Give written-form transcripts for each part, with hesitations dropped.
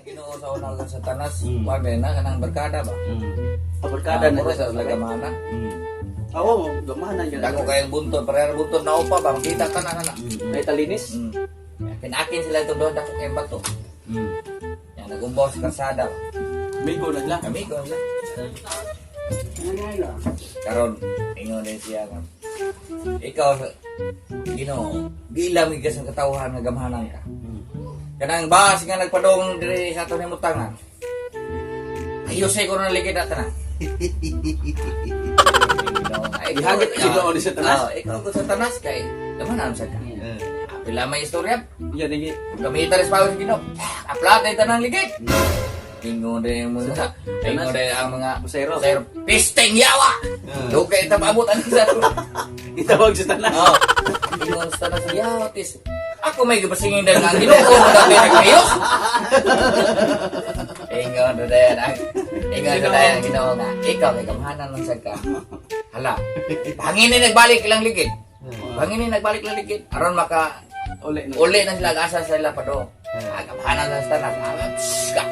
Ginoo sa unang lang sa tanas, kuan ba na kanang barkada ba? Pabarkada na Puro sa lagamana. Oo, gamanan yun. Dako kayong buntod, pareha buntod na upa ba makita ka na na. May talinis. Pinakin sila itong doon dako kayong bato. Yan nagumbaw sa kalsada. Migo na lang. Kami ko sila. Karon ingon din siya nga. Ikaw Ginoo, gilam gyud ka sa katawhan nga gamhanan ka. Kanang bas nga nagpadong diri sa ato nimo tangan. Ayos ko na ligid na tanan. Gihagit ang Ginoo ni Satanas. Oh, ikaw ko sa tanas kay gamhanan sa ka. Pila may istorya. Yan ang Gamitan rin sa power sa Ginoo. Aplat ay tanang ligid. Ingon din yung mga, ingon din ang mga Pusero. Pusero. Pisteng yawa! Dugay ita paabot ang sa Itawag sa tanas. Oh. Ingon sa tanas yawa tis. Ako may gipasingin dahil ang Ginoo mo dati nagayos. Ingon na dayan ang ingon na dayan ang Ginoo nga. Ikaw kay gamhanan lang sad ka. Hala. Bangin ni nagbalik ilang ligid. Bangin ni nagbalik ilang ligid aron maka Uli na. uli na sila asa sila pa do. Gamhanan lang sa tanas. Ah, psst, ka.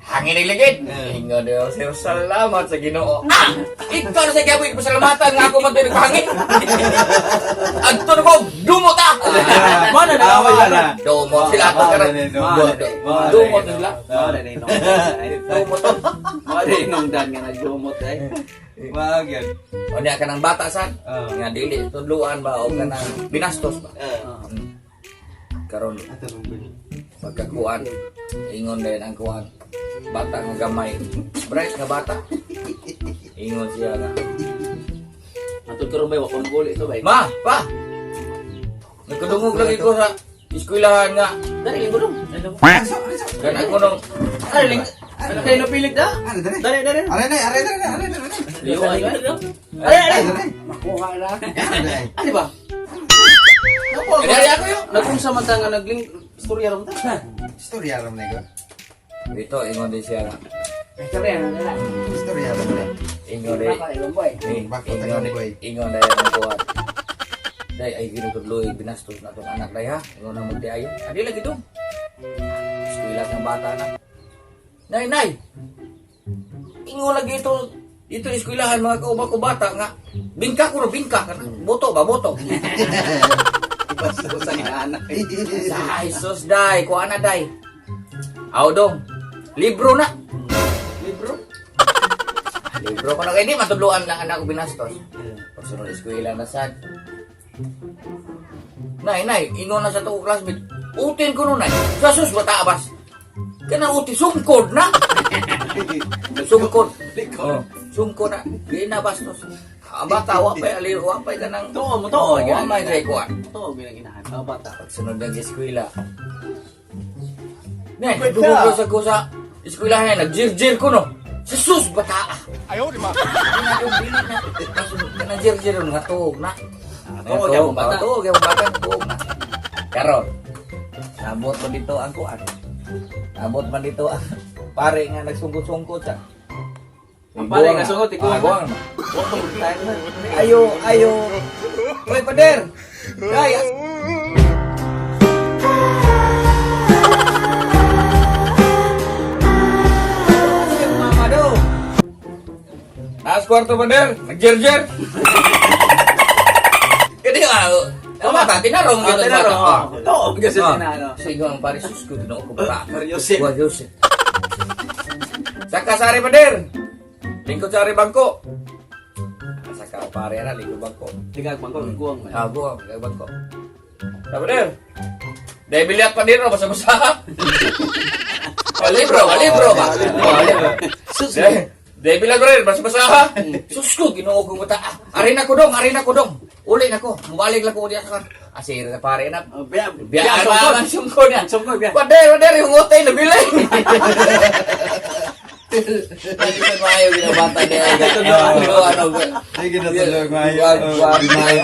Hangin ni ligid. Ingon daw sir, salamat sa Ginoo. Ah! Ikaw na sa gabi pasalamatan nga ako man tuig hangin. Adto na ko, dumot ah. Mana na away na. Dumot sila ato karon. Dumot sila. Mana na inong. Dumot. Mana na inong dan nga nagdumot ay. Wag yan. O niya ka ng bata sad. Ah. Nga dili tudluan ba o kanang binastos ba. Karon pagkakuan ingon din ang kuan. Bata nga gamay. Bright nga bata. Ingon siya nga. Matod karon bay wa ko maguli ito bay. Ma, pa. Nagkadungog lagi ko sa eskwelahan nga. Dari linggo dong. Kan ako nung Dari linggo. Kay no pilit da? Dari dari. Aray na, aray na, aray na, aray na. Liyo ay. Ari ari. Makuha na. Ano ba? Dari ako yun. Nagkung sa man ta nga nagling istorya ron ta. Istorya ram na ko. Dito ingon din siya nga. Istorya na nila. Istorya ram na. Ingon din. Baka ibang boy. Eh, Bakit Ingon ang din. boy? Ingon din ang kuwan. Day ay ginutudloy binastos na tong anak day ha. Ingon na magdi ayo. Adi lagi dong. Eskwela ng bata na. Nay, nay. Ingon lagi ito ito eskwelahan mga kauban ko bata nga. Bingka ko no bingka kana. Boto ba boto. Basta sa anak. Ay, sus day, kuha na day. Aw dong. Libro na. Libro. Libro ko na kay di matudloan lang anak ko binastos. Pagsunod eskwela na sad. Nay, nay, ingon na sa tuko classmate. Utin ko nun, nay. Sa sus, bata abas. Kana utin, sungkod na. Sungkod. Oh, sungkod na. Di na bastos. Ang bata, wa pa'y aliw, wa pa'y kanang... Tuo mo tuo. Oh, wa pa'y kay kuwan. Tuo ginaginahan. Ang bata. Pagsunod ng eskwela. Nay, nagdugog sa ko sa eskwelahan, nagjir-jir ko no. Jesus, bata. Ayaw, di ba? Nagjir-jir nga tuog na. Tuog ang bata. Tuog ang bata, tuog na. Karon, nabot man dito ang kuan. Nabot man dito ang pare nga nagsungkot-sungkot sa. Ang pare nga sungot, ikaw. Ah, guwang. Wa ko tayo na. Ayo, ayo. Hoy, pader. Day, Mama do. Taas kwarto pader, nagjerjer. Kaya ah, tama ba? Tinarong Ah, gitu. tinarong. Ah. Tuo kasi Ah. tinano. Sige ang pare sus ko Ginoo ko ba. Mario Joseph. Wah, Joseph. Saka sari pader. Lingkod sari bangko. Ah, saka pare na lingkod bangko. Tingag bangko guwang. Ah, buwang, lingkod bangko. Sa pader. Dahil bilyat pa din, basa-basa. Oh, libro, oh, libro ba? Oh, libro. Sus. Dahil bilyat pa rin, basa-basa. Sus ko, Ginoo ko mata. Arin ako dong, arin ako dong. Uli na ko, mubalik lang ko diya sa kan. Asir na pare na. Biya Biya ang sungkod niya. Sungkod biya. Pader, pader, yung utay na bilay. Lagi sa mayo ginabata niya. Ano, ano, Ay, ginatulog mayo. Wag, wag, mayo.